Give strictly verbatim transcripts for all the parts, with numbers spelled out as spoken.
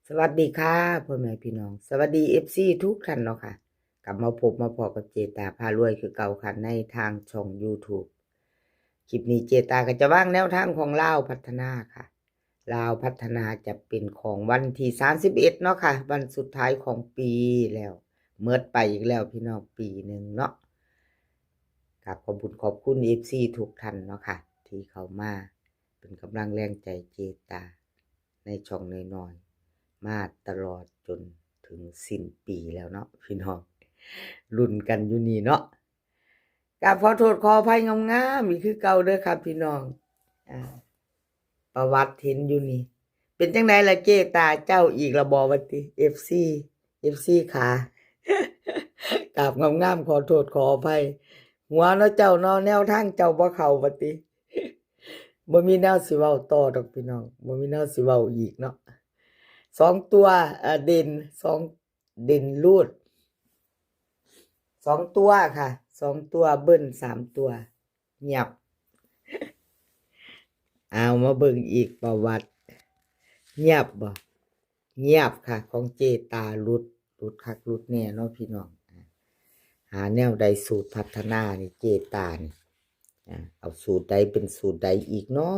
สวัสดีค่ะพ่อแม่พี่น้อง สวัสดี เอฟซี ทุกท่านเนาะค่ะ กลับมาพบมาพ้อกับเจตาพารวยคือเก่าค่ะ ในทางช่อง YouTube คลิปนี้เจตาก็จะวางแนวทางของลาวพัฒนาค่ะ ลาวพัฒนาจะเป็นของวันที่ สามสิบเอ็ด เนาะค่ะ วันสุดท้ายของปีแล้ว เมิดไปอีกแล้วพี่น้อง ปีหนึ่งเนาะ กราบขอบบุญขอบคุณ เอฟซี ทุกท่านเนาะค่ะ ที่เข้ามาเป็นกำลังแรงใจเจตา ในช่องน้อยๆ มาตลอดจนถึงสิ้นปีแล้วเนาะพี่น้อง ลุ้นกันอยู่นี่เนาะ กราบขอโทษขออภัยงามๆ อีกคือเก่าเด้อค่ะพี่น้อง อ่า ประวัติเห็นอยู่นี่ เป็นจังไดล่ะเจตา เจ้าอีกละบ่ ว่าติ เอฟซี เอฟซี ขา กราบงามๆ ขอโทษขออภัย หัวเนาะเจ้าเนาะ แนวทางเจ้าบ่เข้า ว่าติ บ่มีแนวสิเว้าต่อดอกพี่น้อง บ่มีแนวสิเว้าอีกเนาะ สองตัว เอ่อ เด่น สอง เด่นรูด สองตัวค่ะ สองตัวเบิ้ลสามตัว เงียบ เอามาเบิ่งอีกประวัติ เงียบบ่ เงียบค่ะ ของเจตาหลุด หลุดคักหลุดแน่เนาะพี่น้อง อ่ะ หาแนวใดสูตรพัฒนานี่เจตานี่ อ่ะ เอาสูตรใดเป็นสูตรใดอีกเนา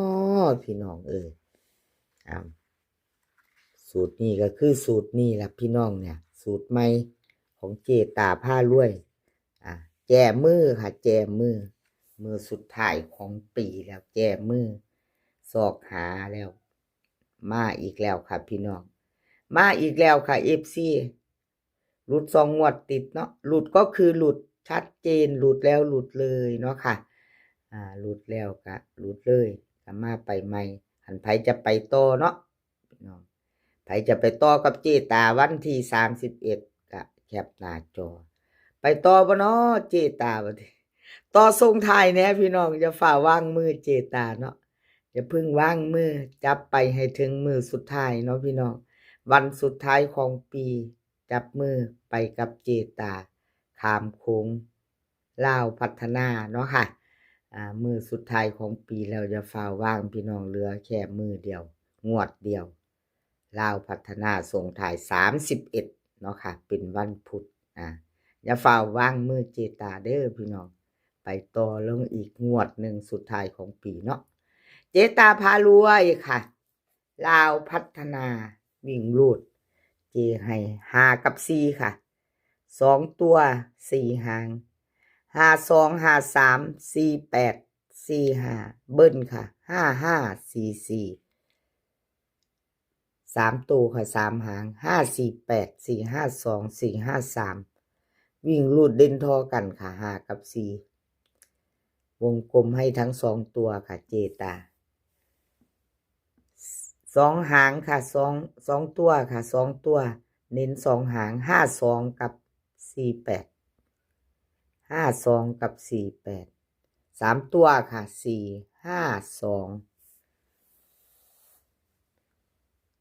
ะพี่น้องเอ้ย อ่ะ สูตรนี้ก็คือสูตรนี้ล่ะพี่น้องเนี่ย สูตรใหม่ของเจตาพารวย อ่ะ แจมือค่ะ แจมือ มือสุดท้ายของปีแล้ว แจมือ ซอกหาแล้ว มาอีกแล้วค่ะพี่น้อง มาอีกแล้วค่ะ เอฟซี หลุดสองงวดติดเนาะ หลุดก็คือหลุดชัดเจน หลุดแล้วหลุดเลยเนาะค่ะ อ่า หลุดแล้วก็หลุดเลย ก็มาไปใหม่ หันไผจะไปต่อเนาะพี่น้อง ไผจะไปต่อกับเจตาวันที่ สามสิบเอ็ด ก็แคปหน้าจอ ไปต่อบ่เนาะเจตา บัดนี้ ต่อส่งท้ายแหน่พี่น้อง อย่าฝ่าวางมือเจตาเนาะ อย่าเพิ่งวางมือ จับไปให้ถึงมือสุดท้ายเนาะพี่น้อง วันสุดท้ายของปี จับมือไปกับเจตา ข้ามโขง ลาวพัฒนาเนาะค่ะ อ่า มือสุดท้ายของปีแล้ว อย่าฝ่าวางพี่น้อง เหลือแค่มือเดียว งวดเดียว ลาวพัฒนาส่งท้าย สามสิบเอ็ด เนาะค่ะ เป็นวันพุธ อ่า อย่าฝ่าวางมือเจตาเด้อพี่น้อง ไปต่อลงอีกงวดหนึ่งสุดท้ายของปีเนาะ เจตาพารวยค่ะ ลาวพัฒนาวิ่งรูด เจให้ห้ากับสี่ค่ะ สองตัวสี่หาง ห้าสอง ห้าสาม สี่แปด สี่ห้า เบิ้ลค่ะ ห้าห้า สี่สี่ สามตัวค่ะ สามหาง ห้าสี่แปด สี่ห้าสอง สี่ห้าสาม วิ่งรูดเด่นทอกันค่ะ ห้ากับสี่ วงกลมให้ทั้งสองตัวค่ะ เจตา สองหางค่ะ สอง สองตัวค่ะ สองตัว เน้นสองหาง ห้าสอง กับ สี่แปด ห้าสอง กับ สี่แปด สามตัวค่ะ สี่ห้าสอง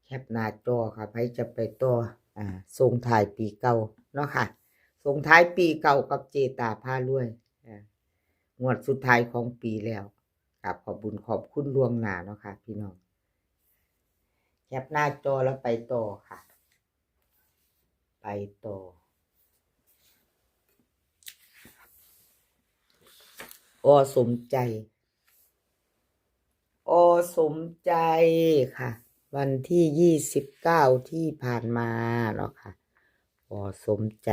แคปหน้าจอค่ะ ไผจะไปต่อ อ่า ส่งท้ายปีเก่าเนาะค่ะ ส่งท้ายปีเก่ากับเจตาพารวย อ่า งวดสุดท้ายของปีแล้ว กราบขอบบุญขอบคุณล่วงหน้าเนาะค่ะ พี่น้อง แคปหน้าจอแล้วไปต่อค่ะ ไปต่อ อ.สมใจ อ.สมใจค่ะ วันที่ ยี่สิบเก้า ที่ผ่านมาเนาะค่ะ อ.สมใจ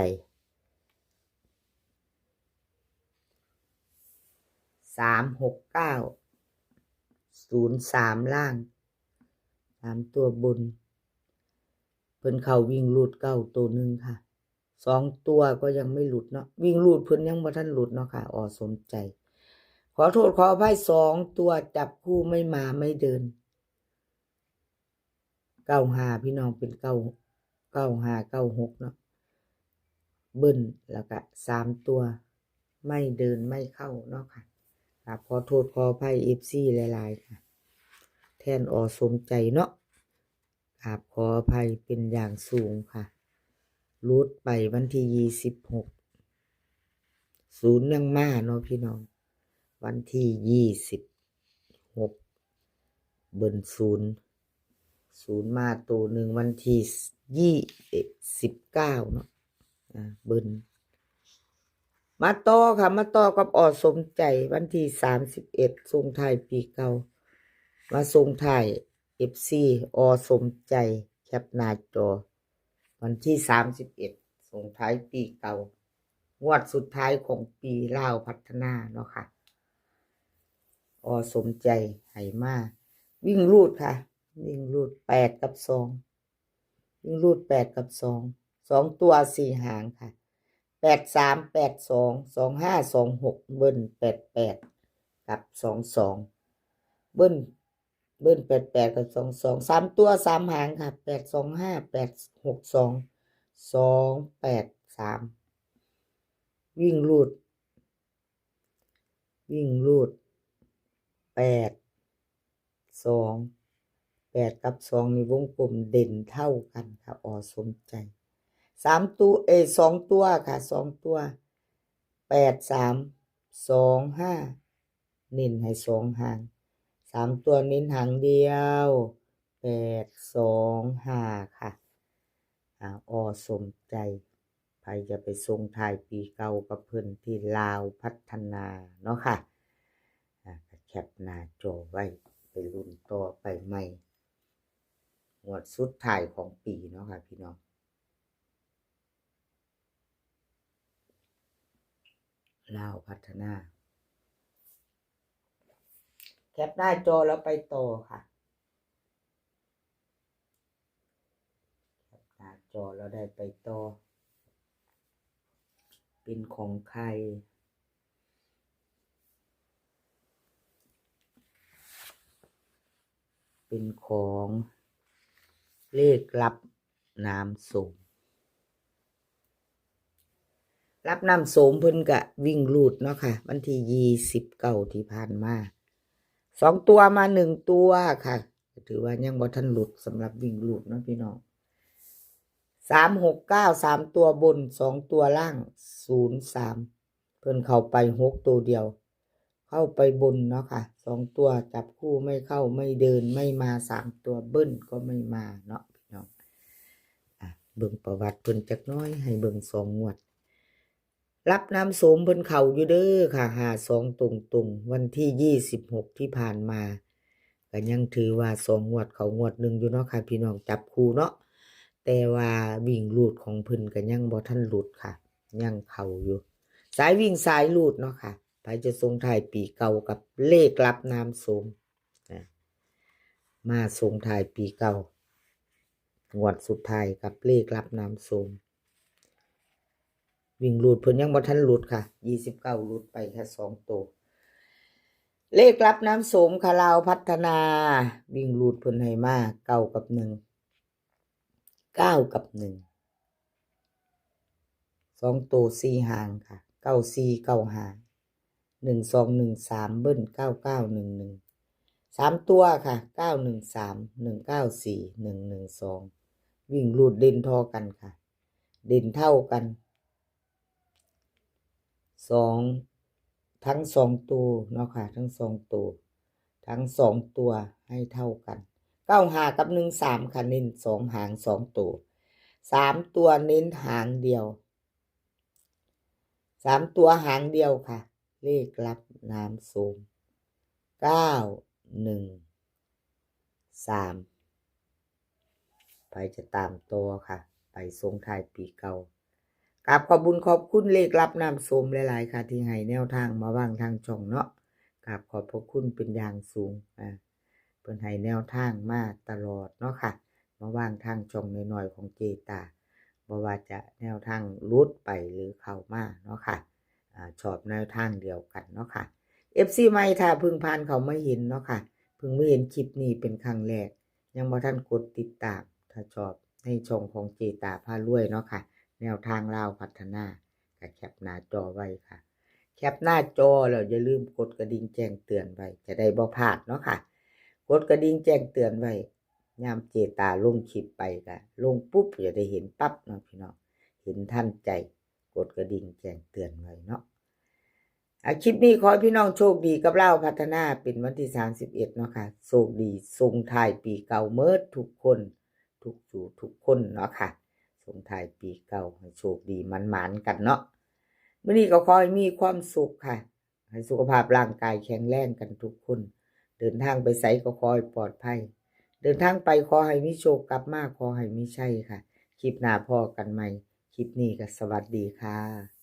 สามหกเก้า ศูนย์สาม ล่าง สามตัวบน เพิ่นเข้าวิ่งรูดเก้าตัวหนึ่งค่ะ สองตัวก็ยังไม่หลุดเนาะ วิ่งรูดเพิ่นยังบ่ทันหลุดเนาะค่ะ อ.สมใจ ขอโทษขออภัย สองตัวจับคู่ไม่มาไม่เดิน เก้าห้า พี่น้องเป็นเก้า เก้าห้า เก้าหก เนาะ เบิ้ล แล้วก็สามตัว ไม่เดินไม่เข้าเนาะค่ะ กราบขอโทษขออภัย เอฟซี หลายๆ ค่ะ แทน อ.สมใจเนาะ กราบขออภัยเป็นอย่างสูงค่ะ หลุดไปวันที่ ยี่สิบหก ศูนย์ยังมาเนาะพี่น้อง วันที่ ยี่สิบหก เบิ้ลศูนย์ ศูนย์มาตัวหนึ่งวันที่ยี่สิบเก้าเนาะ อ่า เบิ้ล มาต่อค่ะ มาต่อกับอสมใจ วันที่สามสิบเอ็ด ส่งท้ายปีเก่า มาส่งท้าย เอฟซี อสมใจ แคปหน้าจอ วันที่สามสิบเอ็ด ส่งท้ายปีเก่า งวดสุดท้ายของปีลาวพัฒนาเนาะค่ะ อสมใจให้มา วิ่งรูดค่ะ วิ่งรูดแปดกับสอง วิ่งรูดแปดกับสอง สองตัวสี่หางค่ะ แปดสาม แปดสอง สองห้า สองหก เบิ้ล แปดแปด กับ สองสอง เบิ้ล เบิ้ล แปดแปด กับ สองสอง สามตัวสามหางค่ะ แปดสองห้า แปดหกสอง สองแปดสาม วิ่งรูด วิ่งรูด แปดสอง แปดกับสอง นี่วงกลมเด่นเท่ากันค่ะ อสมใจ สามตัว เอย สองตัวค่ะ สองตัว แปดสาม สองห้า เน้นให้สองหาง สามตัวเน้นหางเดียว แปดสองห้า ค่ะ อ่า อสมใจ ไผจะไปส่งท้ายปีเก่ากับเพิ่นที่ลาวพัฒนาเนาะค่ะ อ่า ก็แคปหน้าจอไว้ ไปลุ้นต่อไปใหม่ งวดสุดท้ายของปีเนาะค่ะพี่น้อง ลาวพัฒนา แคปหน้าจอแล้วไปต่อค่ะ แคปหน้าจอแล้วได้ไปต่อ เป็นของใคร เป็นของเลขลับน้ำโสม ลับน้ำโสมเพิ่นกะวิ่งรูดเนาะค่ะ วันที่ยี่สิบเก้าที่ผ่านมา สองตัวมาหนึ่งตัวค่ะ ถือว่ายังบ่ทันหลุดสำหรับวิ่งรูดเนาะพี่น้อง สามหกเก้า สามตัวบน สองตัวล่าง ศูนย์สาม เพิ่นเข้าไปหกตัวเดียว เข้าไปบนเนาะค่ะ สองตัวจับคู่ไม่เข้าไม่เดินไม่มา สามตัวเบิ้ลก็ไม่มาเนาะพี่น้อง อ่ะ เบิ่งประวัติเพิ่นจักหน่อย ให้เบิ่งสองงวด ลับน้ำโสมเพิ่นเข้าอยู่เด้อค่ะ ห้าสอง ตรงๆ วันที่ยี่สิบหกที่ผ่านมา ก็ยังถือว่าสองงวดเข้างวดหนึ่งอยู่เนาะค่ะพี่น้อง จับคู่เนาะ แต่ว่าวิ่งรูดของเพิ่นก็ยังบ่ทันหลุดค่ะ ยังเข้าอยู่ สายวิ่งสายรูดเนาะค่ะ ไผจะส่งท้ายปีเก่ากับเลขลับน้ำโสม นะ มาส่งท้ายปีเก่า งวดสุดท้ายกับเลขลับน้ำโสม วิ่งรูดเพิ่นยังบ่ทันหลุดค่ะ ยี่สิบเก้า หลุดไปแค่สองตัว เลขลับน้ำโสมค่ะ ลาวพัฒนา วิ่งรูดเพิ่นให้มา เก้ากับหนึ่ง เก้ากับหนึ่ง สองตัวสี่หางค่ะ เก้าสี่ เก้าห้า หนึ่งสอง หนึ่งสาม เบิ้ล เก้าเก้า หนึ่งหนึ่ง สามตัวค่ะ เก้าหนึ่งสาม หนึ่งเก้าสี่ หนึ่งหนึ่งสอง วิ่งรูดเด่นท่อกันค่ะ เด่นเท่ากัน สอง ทั้งสองตัวเนาะค่ะ ทั้งสองตัว ทั้งสองตัวให้เท่ากัน เก้าห้า กับ หนึ่งสาม ค่ะ เน้นสองหางสองตัว สามตัวเน้นหางเดียว สามตัวหางเดียวค่ะ เลขลับน้ำโสม เก้าหนึ่งสาม ไปจะตามตัวค่ะ ไปส่งท้ายปีเก่า กราบขอบบุญขอบคุณเลขลับน้ำโสมหลายๆ ค่ะ ที่ให้แนวทางมาวางทางช่องเนาะ กราบขอบพระคุณเป็นอย่างสูง อ่า เพิ่นให้แนวทางมาตลอดเนาะค่ะ มาวางทางช่องน้อยๆ ของเจตา บ่ว่าจะแนวทางหลุดไปหรือเข้ามาเนาะค่ะ อ่า ชอบแนวทางเดียวกันเนาะค่ะ เอฟซี ใหม่ถ้าเพิ่งผ่านเข้ามาเห็นเนาะค่ะ เพิ่งมาเห็นคลิปนี้เป็นครั้งแรก ยังบ่ทันกดติดตาม ถ้าชอบในช่องของเจตาพารวยเนาะค่ะ แนวทางลาวพัฒนา ก็แคปหน้าจอไว้ค่ะ แคปหน้าจอแล้วอย่าลืมกดกระดิ่งแจ้งเตือนไว้ จะได้บ่พลาดเนาะค่ะ กดกระดิ่งแจ้งเตือนไว้ ยามเจตาลงคลิปไปก็ลงปุ๊บจะได้เห็นปั๊บเนาะพี่น้อง เห็นทันใจ กดกระดิ่งแจ้งเตือนไว้เนาะ อ่ะ คลิปนี้ขอให้พี่น้องโชคดีกับลาวพัฒนา เป็นวันที่สามสิบเอ็ดเนาะค่ะ โชคดีส่งท้ายปีเก่าเมิดทุกคน ทุกสู่ทุกคนเนาะค่ะ ส่งท้ายปีเก่าให้โชคดีหมานๆกันเนาะ มื้อนี้ก็ขอให้มีความสุขค่ะ ให้สุขภาพร่างกายแข็งแรงกันทุกคน เดินทางไปไสก็ขอให้ปลอดภัย เดินทางไปขอให้มีโชค กลับมาขอให้มีชัยค่ะ คลิปหน้าพ้อกันใหม่ คลิปนี้ก็สวัสดีค่ะ